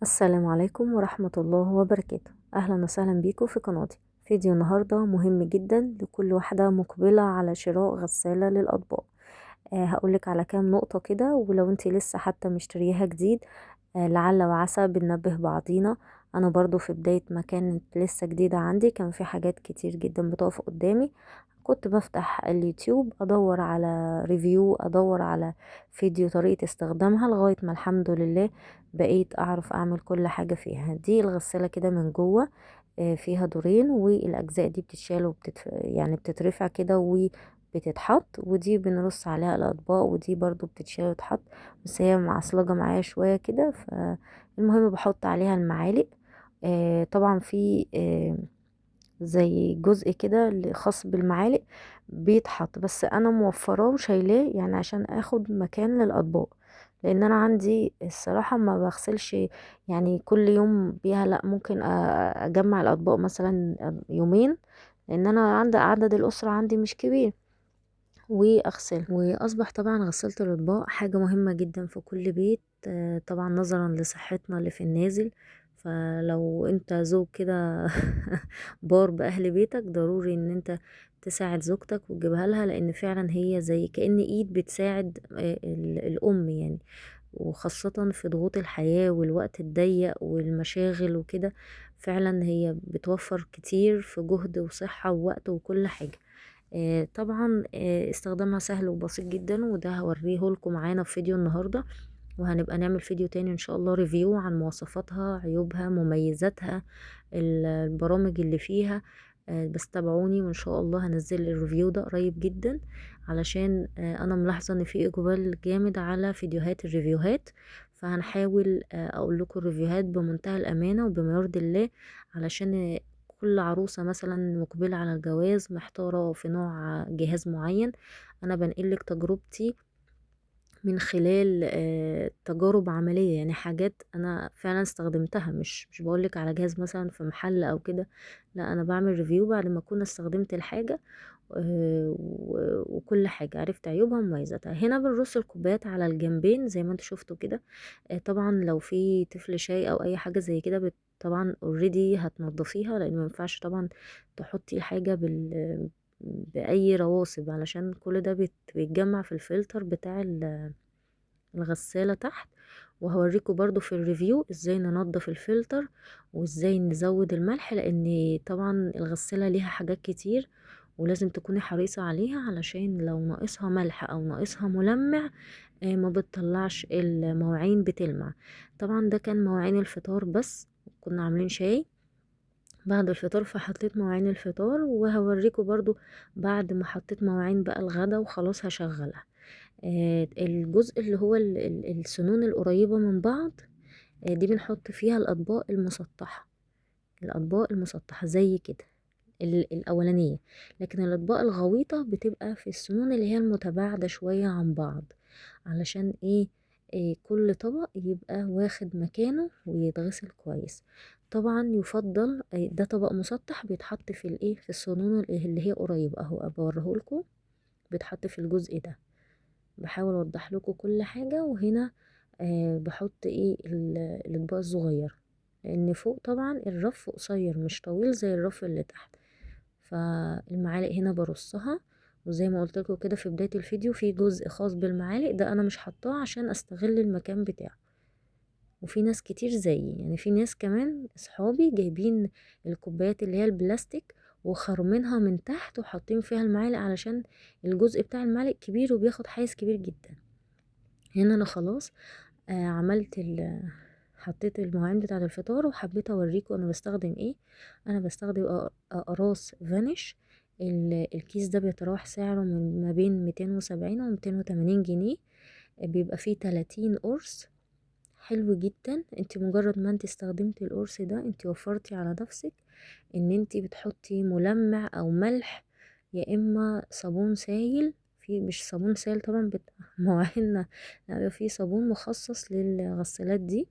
السلام عليكم ورحمة الله وبركاته. أهلا وسهلا بيكم في قناتي. فيديو النهاردة مهم جدا لكل واحدة مقبلة على شراء غسالة للأطباق. هقولك على كام نقطة كده، ولو انت لسه حتى مشتريها جديد لعل وعسى بننبه بعضينا. انا برضو في بداية ما كانت لسه جديدة عندي كان في حاجات كتير جدا بتقف قدامي، كنت بفتح اليوتيوب ادور على review، ادور على فيديو طريقة استخدامها، لغاية ما الحمد لله بقيت اعرف اعمل كل حاجة فيها. دي الغسالة كده من جوه، فيها دورين، والاجزاء دي بتتشال يعني بتترفع كده وبتتحط، ودي بنرص عليها الاطباق، ودي برضو بتتشال وتتحط، بس هي معصلجة معايا شوية كده. فالمهم بحط عليها المعالق. طبعا في زي جزء كده خاص بالمعالق بيتحط، بس انا موفراه وشايلاه يعني عشان اخد مكان للاطباق، لان انا عندي الصراحة ما بغسلش يعني كل يوم بيها، لا ممكن اجمع الاطباق مثلا يومين، لان انا عند عدد الاسرة عندي مش كبير، واغسل. واصبح طبعا غسالة الاطباق حاجة مهمة جدا في كل بيت، طبعا نظرا لصحتنا اللي في النازل. فلو انت زوج كده بار باهل بيتك، ضروري ان انت تساعد زوجتك وتجيبها لها، لان فعلا هي زي كأن ايد بتساعد الام يعني، وخاصة في ضغوط الحياة والوقت الضيق والمشاغل وكده، فعلا هي بتوفر كتير في جهد وصحة ووقت وكل حاجة. طبعا استخدامها سهل وبسيط جدا، وده هوريه لكم معانا في فيديو النهاردة، وهنبقى نعمل فيديو تاني ان شاء الله review عن مواصفاتها، عيوبها، مميزاتها، البرامج اللي فيها. بس تابعوني وان شاء الله هنزل ال review ده قريب جدا، علشان انا ملاحظة ان في اقبال جامد على فيديوهات ال review هات، فهنحاول اقول لكم ال review هات بمنتهى الامانة وبما يرضي الله، علشان كل عروسة مثلا مقبلة على الجواز محتارة في نوع جهاز معين، انا بنقلك تجربتي من خلال تجارب عملية، يعني حاجات انا فعلا استخدمتها، مش بقولك على جهاز مثلا في محل او كده، لا انا بعمل review بعد ما اكون استخدمت الحاجة، وكل حاجة عرفت عيوبها ومميزاتها. هنا بنرص الكوبايات على الجنبين زي ما انتوا شفتوا كده. طبعا لو في طفل شاي او اي حاجة زي كده طبعا already هتنضفيها، لان ما ينفعش طبعا تحطي حاجة باي رواسب، علشان كل ده بيتجمع في الفلتر بتاع الغسالة تحت. وهوريكم برضو في ال review ازاي ننظف الفلتر وازاي نزود الملح، لان طبعا الغسالة ليها حاجات كتير ولازم تكوني حريصة عليها، علشان لو ناقصها ملح او ناقصها ملمع ما بتطلعش المواعين بتلمع. طبعا ده كان مواعين الفطار بس، كنا عاملين شاي بعد الفطار فحطيت مواعين الفطار، وهوريكم برضو بعد ما حطيت مواعين بقى الغدا وخلاص هشغلها. الجزء اللي هو السنون القريبة من بعض، دي بنحط فيها الأطباق المسطحة، الأطباق المسطحة زي كده الأولانية، لكن الأطباق الغويطة بتبقى في السنون اللي هي المتباعدة شوية عن بعض، علشان إيه كل طبق يبقى واخد مكانه ويتغسل كويس. طبعا يفضل ده طبق مسطح بيتحط في الايه، في السنون اللي هي قريبة اهو بوريهولكم، بيتحط في الجزء ده. بحاول اوضح لكم كل حاجة. وهنا بحط ايه الاطباق الصغيرة، لان فوق طبعا الرف قصير مش طويل زي الرف اللي تحت. فالمعالق هنا برصها، وزي ما قلت لكم كده في بداية الفيديو في جزء خاص بالمعالق ده انا مش حطاه عشان استغل المكان بتاعه. وفي ناس كتير زيي، يعني في ناس كمان اصحابي جايبين الكوبايات اللي هي البلاستيك وخرمينها من تحت وحاطين فيها المعالق، علشان الجزء بتاع المعالق كبير وبياخد حيز كبير جدا. هنا انا خلاص عملت حطيت المواعين بتاعه الفطار، وحبيت اوريكم انا بستخدم ايه. انا بستخدم اقراص فانيش. الكيس ده بيتراوح سعره من ما بين 270 و 280 جنيه، بيبقى فيه 30 قرص. حلو جدا. انت مجرد ما انت استخدمتي القرص ده انت وفرتي على نفسك ان انت بتحطي ملمع او ملح، يا اما صابون سايل، في مش صابون سايل طبعا مواعيننا، لا في صابون مخصص للغسالات دي.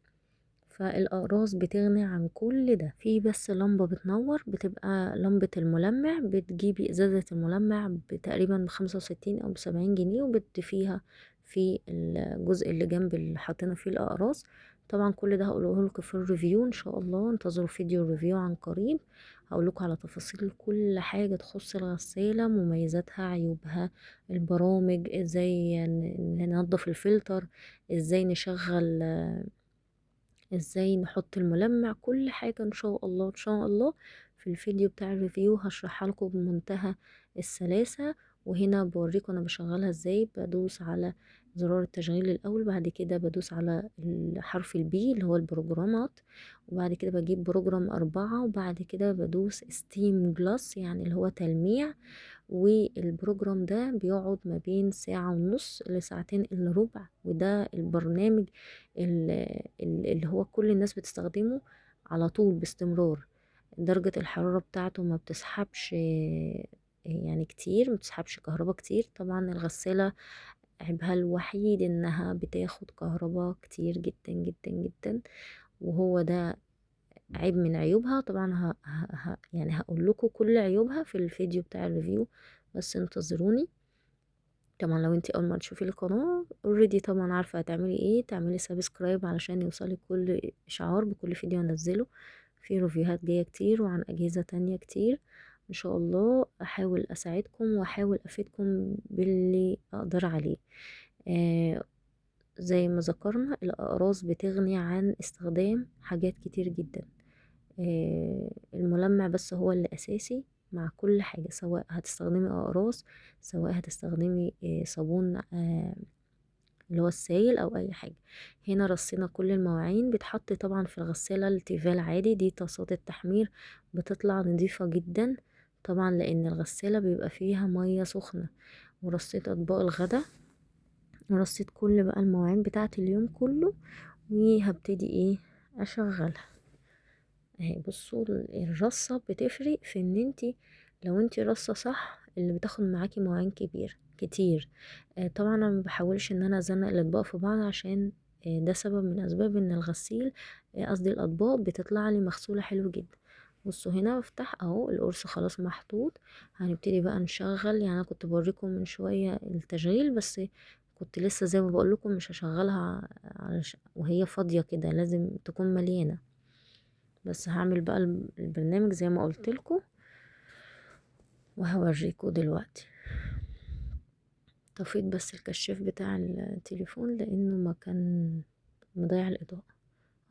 فالأقراص بتغني عن كل ده. في بس لمبة بتنور، بتبقى لمبة الملمع، بتجيبي ازازة الملمع تقريبا ب65 او ب70 جنيه، وبتضيفيها في الجزء اللي جنب اللي حاطينه فيه الأقراص، طبعا كل ده هقوله لكم في ال review ان شاء الله، انتظروا فيديو ال review عن قريب، هقول لكم على تفاصيل كل حاجة تخص الغسالة، مميزاتها، عيوبها، البرامج، ازاي ننظف الفلتر، ازاي نشغل، ازاي نحط الملمع، كل حاجة ان شاء الله ان شاء الله في الفيديو بتاع ال review هشرحها لكم بمنتهى السلاسة. وهنا بوريكم انا بشغلها ازاي، بدوس على زرار التشغيل الاول، بعد كده بدوس على حرف ال P اللي هو البروجرامات، وبعد كده بجيب program 4، وبعد كده بدوس steam glass يعني اللي هو تلميع. وال program ده بيقعد ما بين ساعة ونص لساعتين الا ربع، وده البرنامج اللي هو كل الناس بتستخدمه على طول باستمرار. درجة الحرارة بتاعته ما بتسحبش يعني كتير، ما بتسحبش كهرباء كتير. طبعا الغسالة عيبها الوحيد انها بتاخد كهرباء كتير جدا جدا جدا، وهو ده عيب من عيوبها. طبعا يعني هقول لكم كل عيوبها في الفيديو بتاع ال review، بس انتظروني. طبعا لو انتي اول ما تشوفي القناة already طبعا عارفة هتعملي ايه، تعملي subscribe علشان يوصلك كل اشعار بكل فيديو انزله. في review هات جاية كتير وعن اجهزة تانية كتير ان شاء الله، احاول اساعدكم واحاول افيدكم باللي اقدر عليه. زي ما ذكرنا الاقراص بتغني عن استخدام حاجات كتير جدا. الملمع بس هو اللي اساسي مع كل حاجة، سواء هتستخدمي اقراص، سواء هتستخدمي صابون اللي هو السايل او اي حاجة. هنا رصينا كل المواعين، بتحط طبعا في الغسالة التيفال عادي، دي طاسات التحمير بتطلع نظيفة جدا طبعا لان الغسالة بيبقى فيها مية سخنة. ورصيت اطباق الغدا، ورصيت كل بقى المواعين بتاعت اليوم كله، وهبتدي ايه اشغلها اهي. بصوا الرصة بتفرق في ان انتي لو انتي رصة صح اللي بتاخد معاكي مواعين كبير كتير. طبعا انا ما بحاولش ان انا ازنق الاطباق في بعض، عشان ده سبب من اسباب ان الغسيل قصدي الاطباق بتطلع لي مغسولة حلو جدا. بصوا هنا بفتح اهو القرص خلاص محطوط، هنبتدي بقى نشغل. يعني انا كنت بوريكم من شوية التشغيل، بس كنت لسه زي ما بقول لكم مش هشغلها وهي فاضية كده، لازم تكون مليانة. بس هعمل بقى البرنامج زي ما قلت لكم وهوريكم دلوقتي. طفيت بس الكشاف بتاع التليفون لانه ما كان مضيع الاضاءة.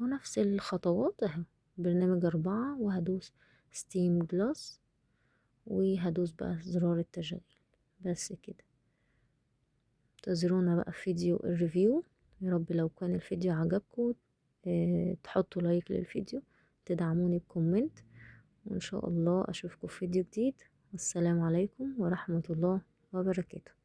هو نفس الخطوات اهو، برنامج 4، وهدوس steam glass، وهدوس بقى زرار التشغيل، بس كده. انتظرونا بقى في فيديو ال review. يا رب لو كان الفيديو عجبكم تحطوا like للفيديو، تدعموني ب comment، وان شاء الله اشوفكم في فيديو جديد. والسلام عليكم ورحمة الله وبركاته.